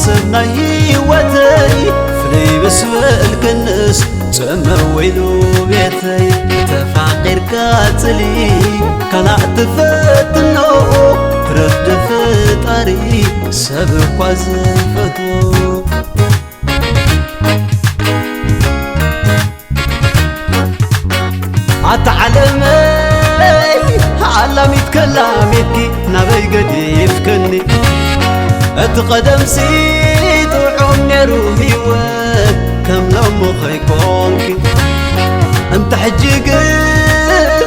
ሰብ ናይ ህይወተይ ፍልይ ብስበል ክንስ ጽምው ኢሉ ቤተይ። ተፋቒርካ ጽሊ ካላእ ትፈትኖ ትረፍ ድፍጣሪ ሰብ እኳ ዝፈትዎ። ኣታ ዓለመይ ኣላሚት ከላሚትኪ ናበይ ገዲፍክኒ? እቲ ቀደምሲ ጥዑም ነይሩ ህይወት ከም ሎሚ ከይኮንኪ። እንተ ሕጂ ግን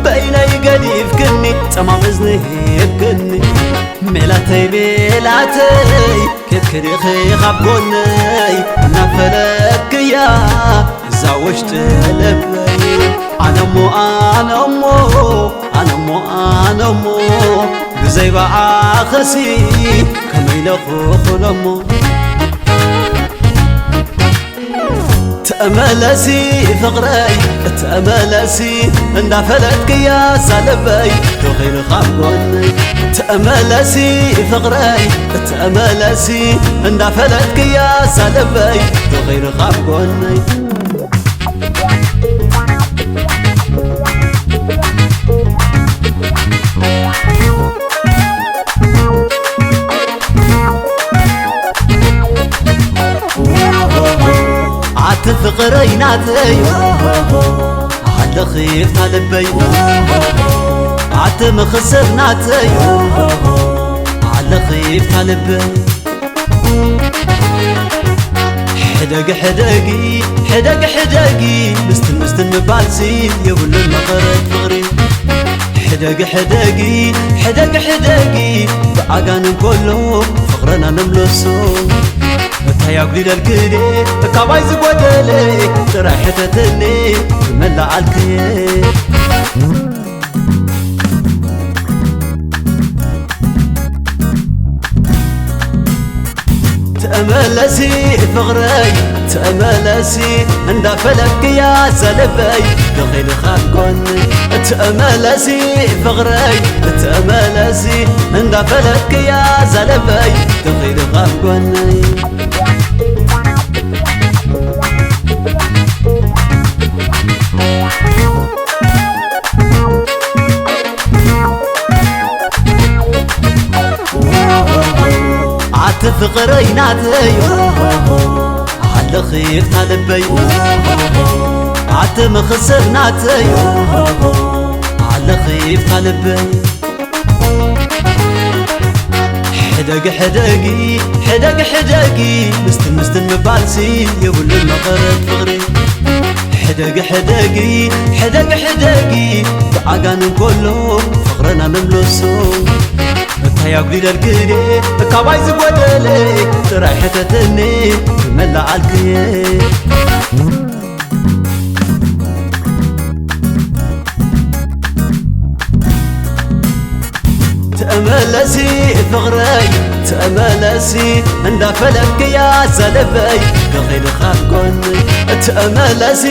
በይነይ ገዲፍክኒ ጸማም እዝኒ ሂብክኒ። ሜላተይ ሜላተይ ኬድኪ ዲኺ ካብ ጎነይ እናፈለጥክያ እዛ ውሽጢ ልበይ። ኣነሞ ኣነሞ ኣነሞ ኣነሞ ብዘይ ብኣኸሲ ከመይ ኢለ ክኾኖሞ። ተመለሲ ፍቕረይ ተመለሲ እንዳፈለጥክያ እዛ ልበይ ዶኺሉ ካብ ጎነይ። ተመለሲ ፍቕረይ ተመለሲ እንዳፈለጥክያ እዛ ልበይ ዶኺሉ ካብ ጎነይ። ኣቲ ፍቕረይ ናተይ ኣለኺ እታ ልበይ። ኣቲ መኽሰብ ናተይ ኣለኺ እታ ልበይ። ሕደግ ሕደጊ ሕደግ ሕደጊ ምስትን ምስትን ምባልሲ የብሉን መቐረት ፍቕሪ። ሕደግ ሕደጊ ሕደግ ሕደጊ ብኣጋን እንከሎ ፍቕረና ነምለሶ። እንታይ ኣጉዲለልክዴ ካባይ ዝጎደለ ጥራይ ሕተትኒ ዝመላኣልክየ። ተመለሲ ፍቕረይ ተመለሲ እንዳፈለጥክያ ዘለበይ ተኺሉ ካብ ጎነይ። ተመለሲ ፍቕረይ ተመለሲ እንዳፈለጥክያ ዘለበይ ተኺሉ ካብ ጎነይ። ኣቲ ፍቕረይ ናተይ ኣለኺ እታ ልበይ። ኣቲ መኽሰብ ናተይ ኣለኺ እታ ልበይ። ሕደግ ሕደጊ ሕደግ ሕደጊ ምስትን ምስትን ምባልሲ የብሉን መቐረት ፍቕሪ። ሕደግ ሕደጊ ሕደግ ሕደጊ ብኣጋን እንከሎ ፍቕረና ነምለሶ። እንታይ ኣጉዲለልክዴ ካባይ ዝጎደለ ጥራይ ሕተትኒ ዝመላኣልክየ። ተመለሲ ፍቕረይ ተመለሲ እንዳፈለጥክያ ዘለበይ ተኺሉ ካብ ጎነይ። ተመለሲ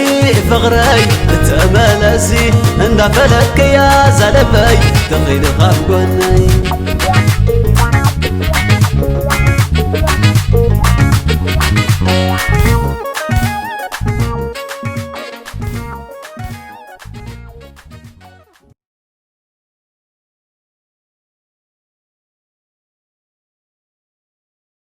ፍቕረይ ተመለሲ እንዳፈለጥክያ ዘለበይ ተኺሉ ካብ ጎነይ።